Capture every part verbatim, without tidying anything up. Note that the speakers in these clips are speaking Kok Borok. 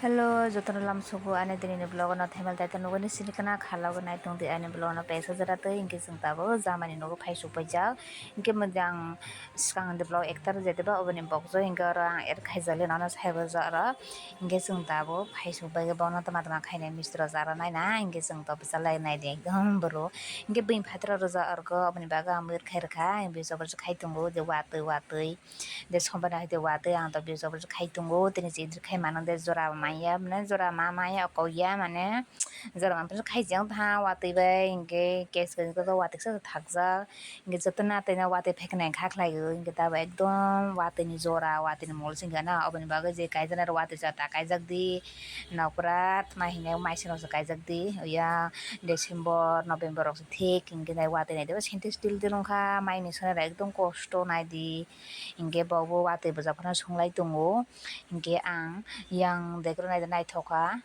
Hello, jotono lamsogo ani dinini vlog no thaimani daitwno nugwi sini khna kha logi nai tongdi ani vlog no pesa jora tei hinkhe chwng tabuk jamani nogo phai suk paijak hinkhe mojang swkang ni vlog ekta rwjai diba oboni bokjak hinkhe oro ang add khaijak le nono saibo jora hinkhe chwng tabuk phai suk bai bono tama tama khainai mistro jara naina hinkhe chwng to bwsa lai naidi ekdom bwrwi hinkhe bini phataro rwjak arokhe oboni bagwi ang wer khai rwkha hinkhe jobor khai tongo je watwi watwi. De sombana hai de watwi ang to bijok bijok khai tongo tini chidri khai mano de jora maya mane jora ma maya kok ya mane jora ma khai jang tha watwi bai hinkhe case watwi sa thakjak hinkhe joto natwi no watwi phaiknai kha khlai o hinkhe tabuk ekdom watwi ni jora watwi ni mol se hinkhe na oboni bagwi je kaijana rok watwi jora ta kaijak di nokra tma hinwi maiso no se kaijak di ya December November rok se thik hinkhe watwi nai de sintex til til wngkha mai ni sona rok ekdom kosto nai di. Hinkhe bo bo watwi bwsa phano sunglai tongo. Hinkhe ang yang dekhoro naithoka.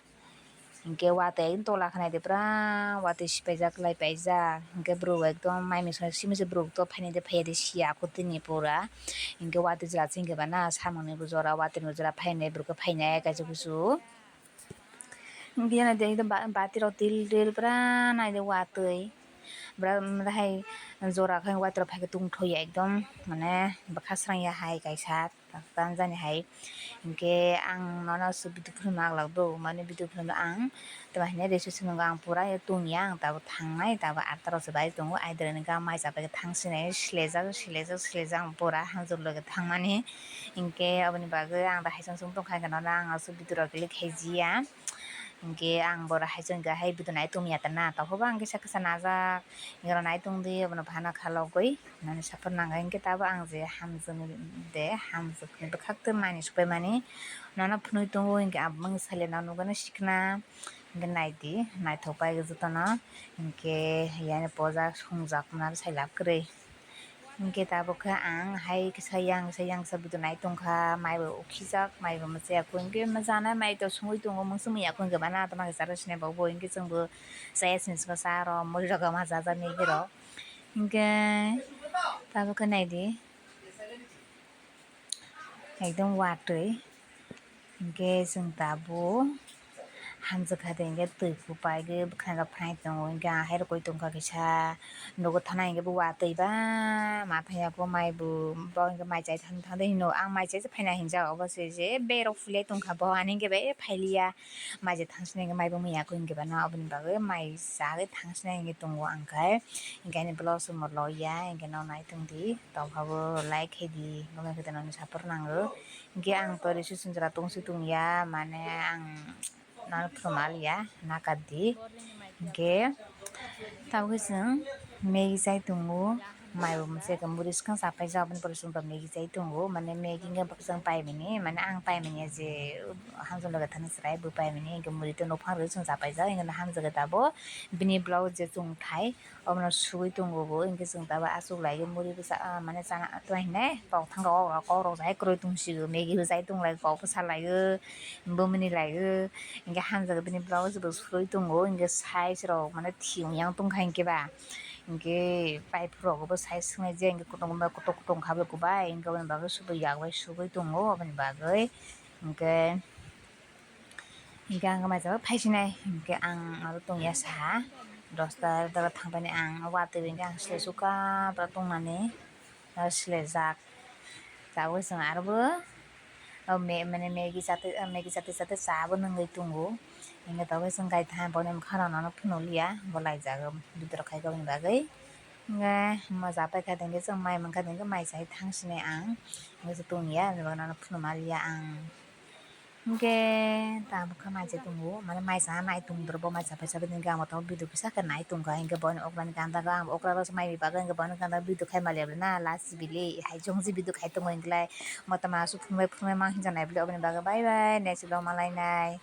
Hinkhe watwi tola khe naidi pura watwi sipaijak lai paijak. Hinkhe bwrwi ekdom mai misa simi se bwrwi to phainai de phaiya de siya kutini pura. Hinkhe watwi jora chwng khe bana samungni bo jora watwi bo jora phainai bwrwi khe phainai kaisa kusu. Hinkhe naidi ekdom ba-, bati rok dil dil pura naidi watwi. Bwrwi hai jora khe watwi rok phaikhe tongthokya ekdom mane bwkha srangya hai kaisa tangjani hai. Hinkhe ang nono aswk video phunukna aglak do mane video phunukno ang tamo hinwi registration nwngo ang pura tongya ang tabuk thangnai tabuk atta rok se bai tongo aidrani ga mai chapai khe thang sinai silejak silejak silejak ang pura hamjak loge thangmani. Hinkhe aboni bagwi ang da hai chwng chwng tongkha hinkhe nono ang aswk video rok delete khaijia. Hinkhe ang bo hai chwng khe hai video nai tongya tana tokhoba ang kisa kisa najak. Hinkhe nai tongdi abono phano khalogwi nani support nangkha hinkhe tabuk ang je hamjakni de hamjakni bwkhak tei mani supaimani nono phunui tongo hinkhe aboni sale no nugwi sikna hinkhe naidi naithok pai jotono hinkhe yani poja songjakma sai lab kwrwi. Hinkhe tabuk khe ang hai kisa yang kisa yang kisa video nai tongkha, mai bo ukhijak, mai bo mwchaya kho, hinkhe mwchana mai to songwi tongo, mungsa muya kho, hinkhe bana tama khe chara sinai bo bo, hinkhe chwng bo chaya sini saka cha rw muri rok ma cha cha ni borok, hinkhe tabuk khe naidi. Ekdom watwi hinkhe chwng tabuk hamjwkha de hinkhe twi kupai khe bwkhanirok phnai tongo hinkhe ang hai rokoi tongkha kisa nogo thana hinkhe bo watwi ba ma thangya kho mai bo bo hinkhe mai chai thang thang de hino ang mai chai se phaina hinjak obo se je berok phulai tongkha bo ani hinkhe bai phailiya mai je thang sini hinkhe mai bo muya kho hinkhe bana oboni bagwi mai chagwi thang sini hinkhe tongo ang khe hinkhe ani vlog se morlo ya hinkhe no nai tongdi. Tongkha bo like khe di, gomey khe tongna ni support nango. Hinkhe ang to risi swngjra tongsi tongya, mane ang nang thwrwma liya, nakar di. Hinkhe tabukhe chwng Maggi chai tongo, mai bo mwchai khe muri swkang chapai jak, aboni pore chwng to Maggi chai tongo, mane Maggi hinkhe chwng paimani, mane ang paimani je hamjak loge thani chwrai bo paimani, hinkhe muri tei nokphang rwui chwng chapai jak, hinkhe hamjak khe tabuk bini blouse je chwng thai. Obono sugui tongo bo, hinkhe chwng tabuk aswk lai o muri bwsa, ah, mane chana tongmani hinwi kok thang kok rok, kok rok hai kwrwi tong sio, Maggi bo chai tong lai o, kok bwsa lai o, bumuni lai o, hinkhe hamjak bini blouse bo sugui tongo, hinkhe size rok mane thiyung yang tongkha hinkhe ba, hinkhe pipe rok bo size swngnaijak hinkhe kotor kotor kha bo kwbai, hinkhe aboni bagwi sugui yak bai sugui tongo, aboni bagwi hinkhe. Hinkhe ang khe mai chao phaisinai, hinkhe ang aro tongya saha, dosta dala thangpaini ang watwi hinkhe ang sle sukha pura tongnani, aro slejak. Tabuk chwng arobo, o me-, mane Maggi chatwi, Maggi chatwi chatwi cha bo nungwi tongo. Hinkhe tabuk chwng gaitham boni mwkhang rok no phunukliya, bo laijak o bidrok khaikhe aboni bagwi. Hinkhe moja paikha hinkhe chwng mai mankha hinkhe mai chai thangsinai ang, hinkhe tongya, ani bagwi no phunukma liya ang. Hinkhe tabuk khe mai chai tongo, mane mai cha nai tongdoro bo mai cha paisa bini gamo tongo video kisa khe nai tongkha, hinkhe bono okra ni ganda rok ang okra rok se mai ni bagwi hinkhe bono ganda video khai maliya bwle na last bili hai chwng je video khai tongo hinklai motoma aswk phunukbai phunukbai ma hinjak nai bwle oboni bagwi bye bye next vlog ma lainai.